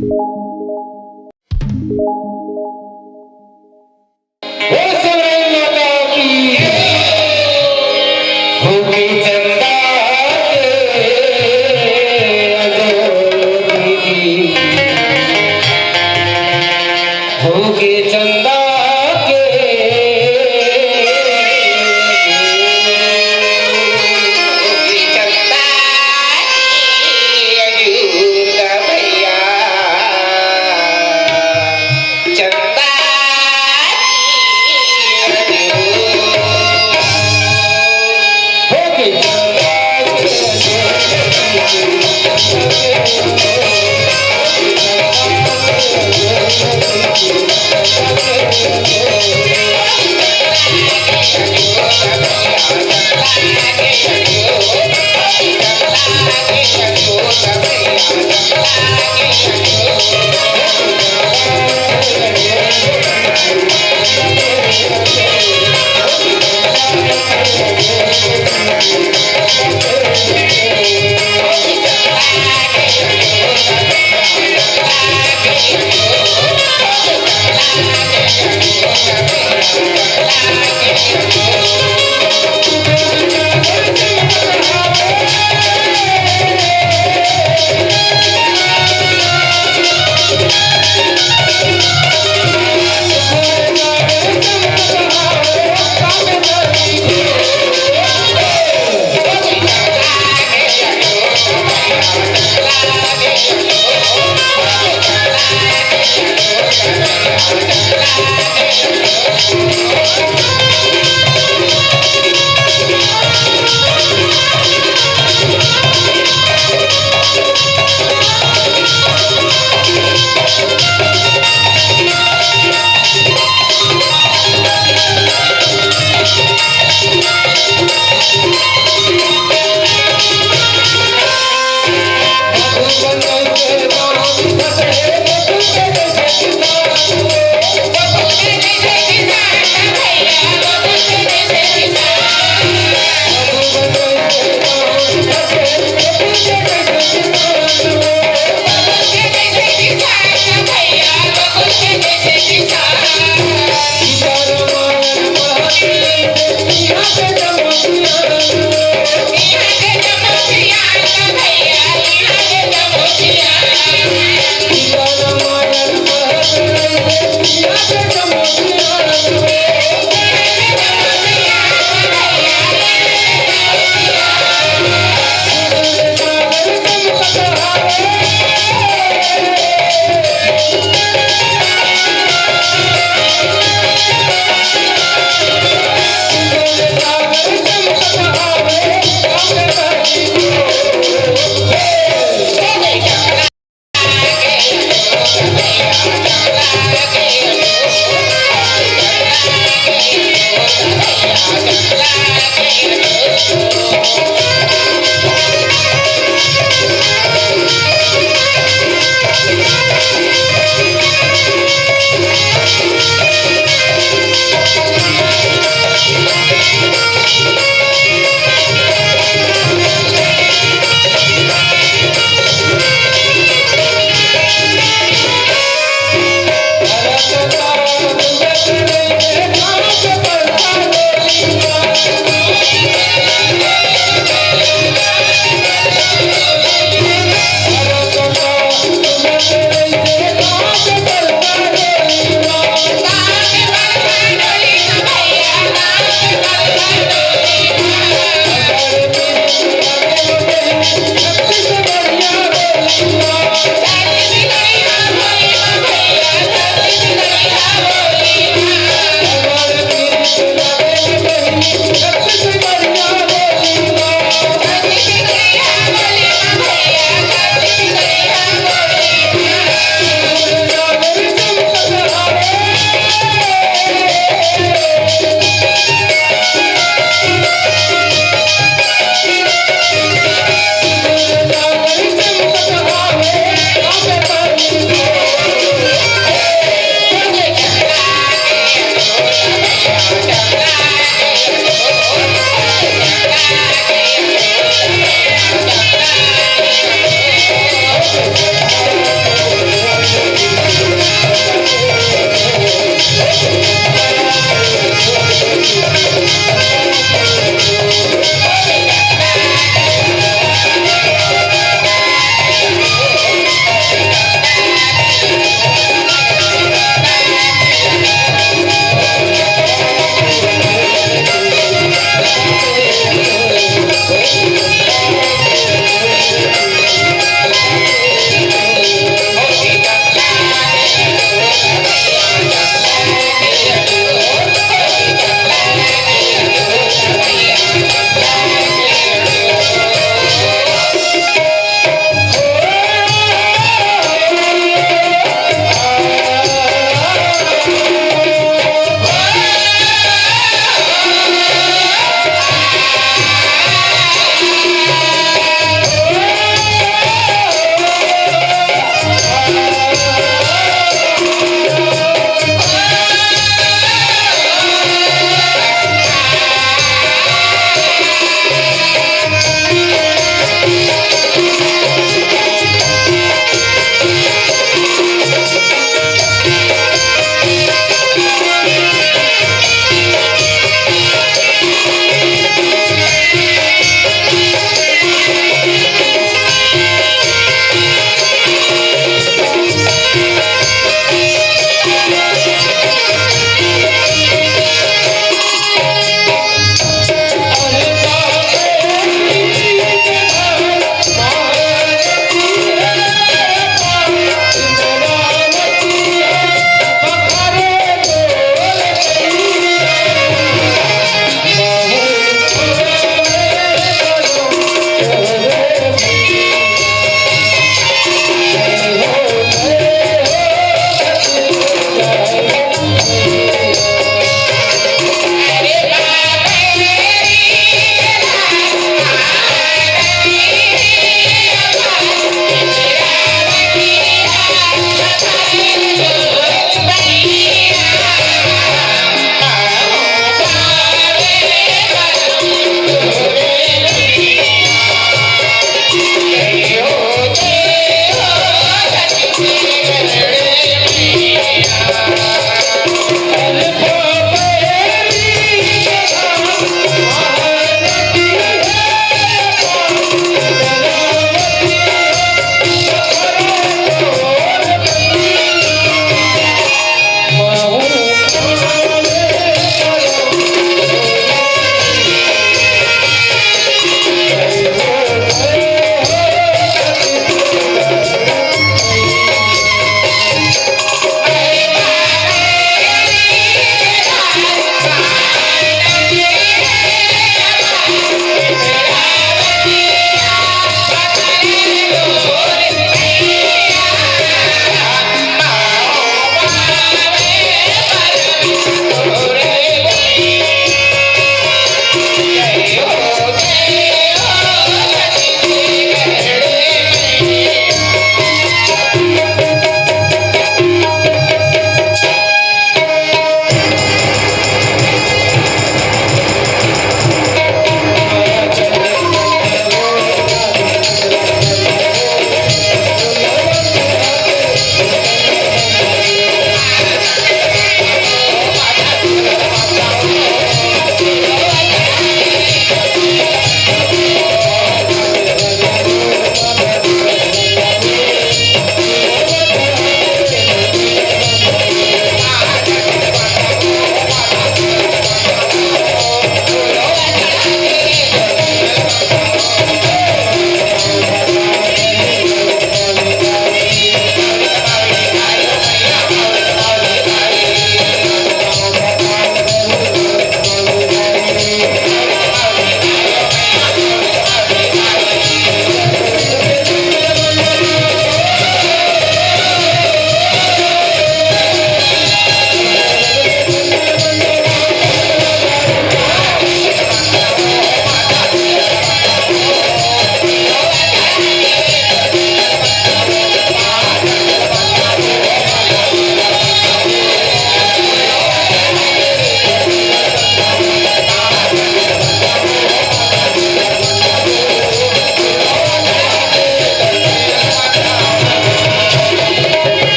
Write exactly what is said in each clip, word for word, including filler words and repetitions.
बोल शिवराय माता की। होके चंदा के अजोर की। होके चंदा के। होके चंदा के अजोर भैया। चंदा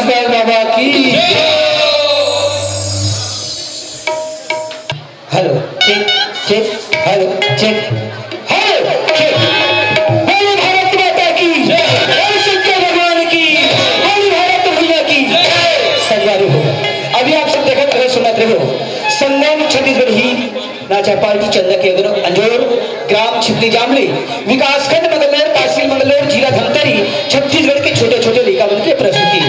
बाबा की। Hello, check, check, hello, check, hello, check. बोलो भारत माता की, बोलो शंकर भगवान की, बोलो भारत भैया की। संगवारी हो, अभी आप सब देखत रहे, सुनत रहे हो, संगम छत्तीसगढ़ी नाचा पार्टी चंदा के अंजोर, ग्राम छिपली जामली, विकासखंड मंगलौर, तहसील मंगलौर, जिला धमतरी, छत्तीसगढ़ के छोटे छोटे लइका मन के प्रस्तुति।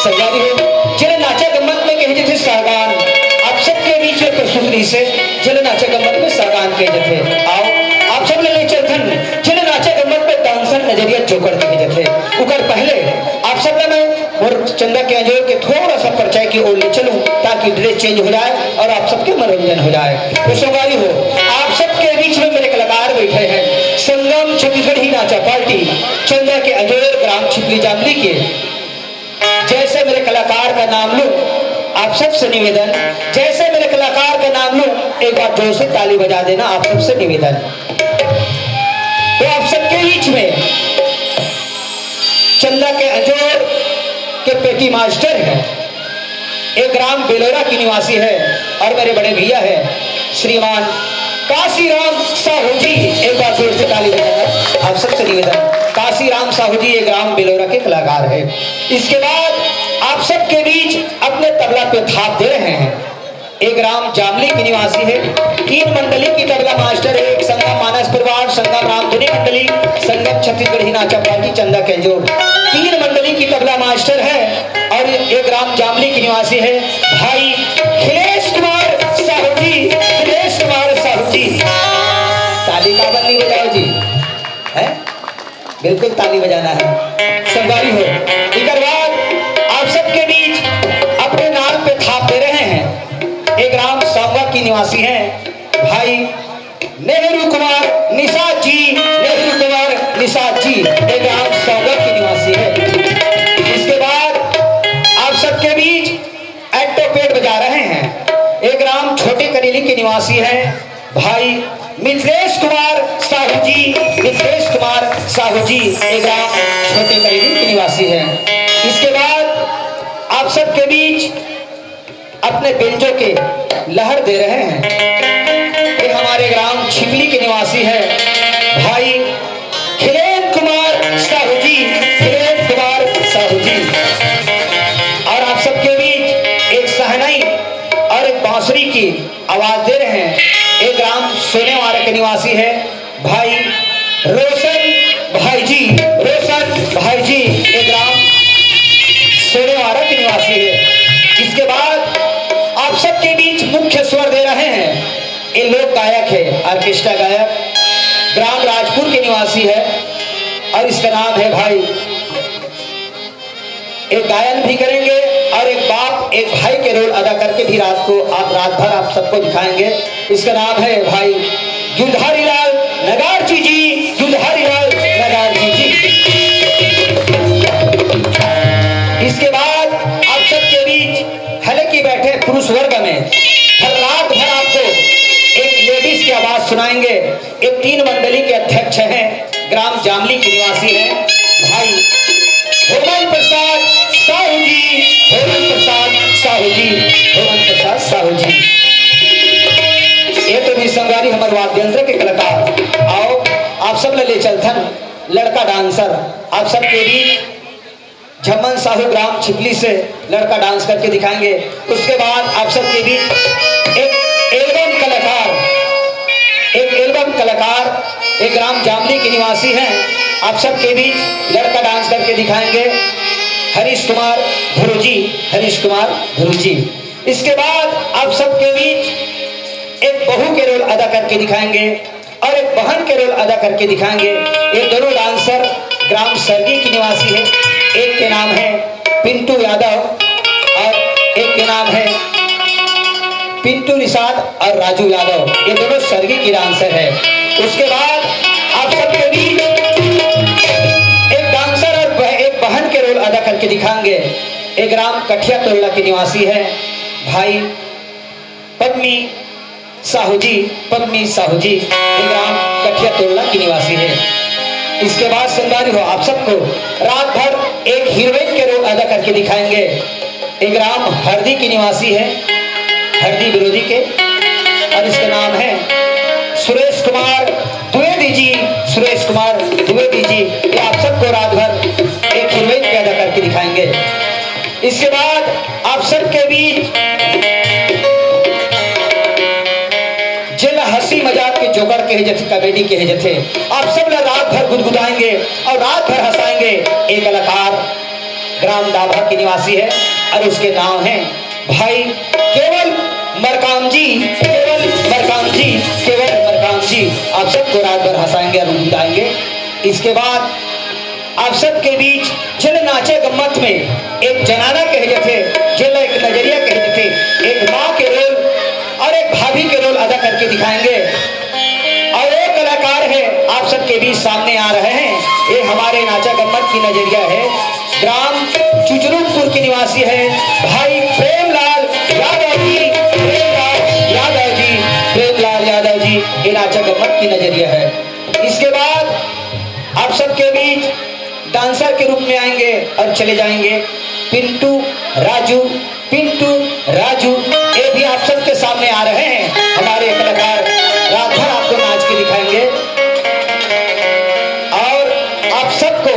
संगवारी हो, जेला नाचा गम्मत में कहे जथे सहगान, आप सबके बीच में प्रस्तुत रहिसे, जेला नाचा गम्मत में सहगान कहे जथे। आओ, आप सब ले चलथन, जेला नाचा गम्मत में डांसर नजरिया जोकर कहे जथे। उकर पहले आप सब ला मैं और चंदा के अंजोर के थोड़ा सा परिचय की ओर ले चलूं, ताकि ड्रेस चेंज हो जाए और आप सबके मनोरंजन हो जाए। तो संगवारी हो, आप सबके बीच में मेरे कलाकार बैठे हैं, संगम छत्तीसगढ़ी नाचा पार्टी चंदा के अंजोर, ग्राम छिपली जामली के। जैसे मेरे कलाकार का नाम लूं, आप सबसे निवेदन, जैसे मेरे कलाकार का नाम लूं, एक बार जोर से ताली बजा देना, आप सबसे निवेदन। तो आप सबके बीच में चंदा के अंजोर के पेटी मास्टर हैं, एक ग्राम बेलोरा की निवासी है और मेरे बड़े भैया है श्रीमान काशीराम साहू जी। एक बार जोर से ताली बजाना, आप सबसे निवेदन। काशीराम साहू जी ये ग्राम बेलोरा के कलाकार है। इसके बाद आप सबके बीच अपने तबला पे थाप दे रहे हैं, एक ग्राम जामली की निवासी है। तीन मंडली की तबला मास्टर है, एक संगम मानस परिवार, संगम रामधुनी मंडली, संगम छत्तीसगढ़ी नाचा पार्टी चंदा के अंजोर। तीन मंडली की तबला मास्टर है और एक ग्राम जामली की निवासी है भाई खिलेश कुमार साहू जी, खिलेश कुमार साहू जी। ताली काबर नहीं बजाओ जी, है? बिल्कुल ताली बजाना है संगवारी हो। इकर बाद आप सबके बीच अपने नाल पे थाप दे रहे हैं, एक ग्राम सांगा की निवासी है भाई नेहरू कुमार निषाद जी, नेहरू कुमार निषाद जी, एक ग्राम सांगा की निवासी है। इसके बाद आप सबके बीच एट्टो पेट बजा रहे हैं, एक ग्राम छोटे करेली के निवासी हैं भाई मिथिलेश कुमार साहू जी, मिथिलेश कुमार साहू जी, एक ग्राम छोटे करेली के निवासी हैं। इसके बाद आप सबके बीच अपने बेंजो के लहर दे रहे हैं, ये हमारे ग्राम छिपली के निवासी है भाई खिलेन कुमार साहू जी, खिलेन कुमार साहू जी। और आप सबके बीच एक शहनाई और एक बांसुरी की आवाज दे रहे हैं, एक ग्राम सोनेवाड़ा के निवासी है भाई रोशन भाई जी, रोशन भाई जी, एक ग्राम सोनेवाड़ा के निवासी है। इसके बाद आप सबके बीच मुख्य स्वर दे रहे हैं, ये लोक गायक है, ऑर्केस्ट्रा गायक, ग्राम राजपुर के निवासी है और इसका नाम है भाई, एक गायन भी करेंगे और एक बाप एक भाई के रोल अदा करके भी रात को आप, रात भर आप सबको दिखाएंगे। इसका नाम है भाई गिरधारी लाल नगारची जी, गिरधारी लाल नगारची जी। इसके बाद आप सबके बीच हले की बैठे पुरुष वर्ग में हर रात भर आपको एक लेडीज की आवाज सुनाएंगे। ये तीन मंडली के अध्यक्ष हैं ग्राम जामली के निवासी हैं भाई होमन प्रसाद साहू जी, होमन प्रसाद साहू जी, होमन प्रसाद साहू जी। ये तो भी संगवारी हमर वाद्य यंत्र के कलाकार। आओ आप सब ले चलथन लड़का डांसर आप सबके बीच झम्मन साहू ग्राम छिपली से लड़का डांस करके दिखाएंगे। उसके बाद आप सबके बीच एक एल्बम कलाकार, एक एल्बम कलाकार, एक ग्राम जामली के निवासी हैं, आप सबके बीच लड़का डांस करके दिखाएंगे हरीश कुमार धुरुजी, हरीश कुमार धुरुजी। इसके बाद आप सबके बीच एक बहू के रोल अदा करके दिखाएंगे और एक बहन के रोल अदा करके दिखाएंगे। ये दोनों डांसर ग्राम सरगी की निवासी है। एक के नाम है पिंटू यादव और एक के नाम है पिंटू निषाद और राजू यादव, ये दोनों सरगी की डांसर है। उसके बाद आप सबके बीच एक डांसर और बह-, एक बहन के रोल अदा करके दिखाएंगे। एक ग्राम कठिया तोरला के निवासी है भाई पद्मी साहू जी, पद्मी साहू जी, ये ग्राम कठिया तोरला की निवासी है। इसके बाद संगवारी हो आप सबको रात भर एक हीरोइन के रोल अदा करके दिखाएंगे। एक ग्राम हरदी की निवासी है, हरदी विरोधी के, और इसका नाम है सुरेश कुमार द्विवेदी जी। सुरेश कुमार द्विवेदी जी, ये आप सबको रात भर एक हीरोइन के अदा करके दिखाएंगे। इसके बाद आप सबके बीच जेला हंसी मजाक के जोकर कहे जथे, कॉमेडी कहे जथे, आप सब ला रात भर गुदगुदाएंगे और रात भर हंसाएंगे। एक कलाकार ग्राम डाभा की निवासी है और उसके नाम है भाई केवल मरकाम जी, केवल मरकाम जी, केवल मरकाम जी। आप सबको रात भर हंसाएंगे और गुदगुदाएंगे। इसके बाद आप सबके बीच जेला नाचा गम्मत में एक जनाना कहे जथे, जेला एक नजरिया कहे जथे, एक माँ के रोल और एक भाभी के रोल अदा करके दिखाएंगे। और एक कलाकार है, आप सबके बीच सामने आ रहे हैं, ये हमारे नाचा गम्मत की नजरिया है, ग्राम चुचरुकपुर की निवासी है भाई प्रेमलाल यादव जी, प्रेमलाल यादव जी, प्रेमलाल यादव जी, ये नाचा गम्मत की नजरिया है। इसके बाद आप सबके बीच डांसर के रूप में आएंगे और चले जाएंगे पिंटू राजू, पिंटू राजू, ये भी आप सबके सामने आ रहे हैं, हमारे कलाकार रात भर आपको नाच के दिखाएंगे और आप सबको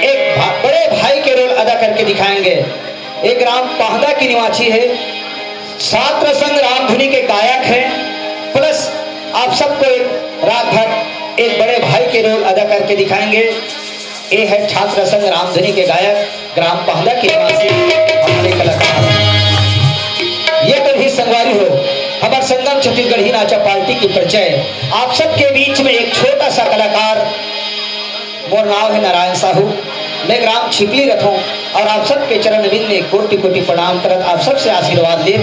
एक भा-, बड़े भाई के रोल अदा करके दिखाएंगे। एक ग्राम पाहदा की निवासी है, छात्र संघ रामधुनी के गायक है, प्लस आप सबको एक रात भर एक बड़े भाई के रोल अदा करके दिखाएंगे। ये है छात्र संघ रामधुनी के गायक ग्राम पाहदा के निवासी हमारे कलाकार। ये तो भी संगवारी हो, हमार संगम छत्तीसगढ़ी नाचा पार्टी की परिचय। आप सबके बीच में एक छोटा सा कलाकार, मोर नाव है नारायण साहू, मैं ग्राम छिपली रथों और आप सबके चरण अरविंद में कोटि कोटि प्रणाम करत आप सबसे आशीर्वाद ले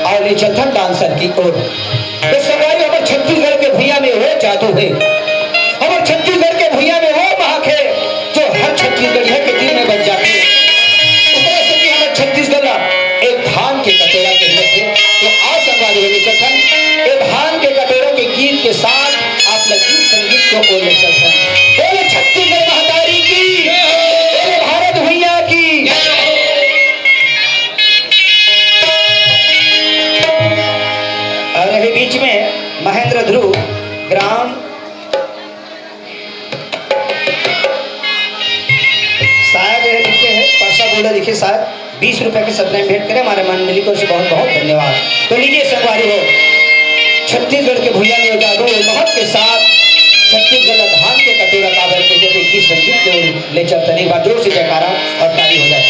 और ले चलथन डांसर की ओर। तो संगवारी, हमर छत्तीसगढ़ के भुइयां में वो जादू है, हमर छत्तीसगढ़ के भुइयां में वो महक है, जो हर छत्तीसगढ़िया के दिल में बस जाथे। ओकरे सेती हमर छत्तीसगढ़ ला एक धान के कटोरा कहे जाथे। तो आओ संगवारी हो, ले चलथन ए धान के कटोरा के गीत के साथ आप ला गीत संगीत को ओर ले चलथन। बोले छत्तीसगढ़ महतारी की, बोले भारत भुइयां की। और अभी बीच में महेंद्र ध्रुव, ग्राम, शायद ये लिखे हैं, परसा बोला लिखे शायद, बीस रुपए के सदने में भेंट करें, हमारे मंडली को ओर से बहुत बहुत धन्यवाद। तो लीजिए संगवारी हो, छत्तीसगढ़ के भुइयां में जादू और महक के साथ छत्तीसगढ़ धान के कटोरा काबर के जैसे गीत संगीत को ले चलते हैं। एक बार जोर से जयकारा और ताली हो जाए।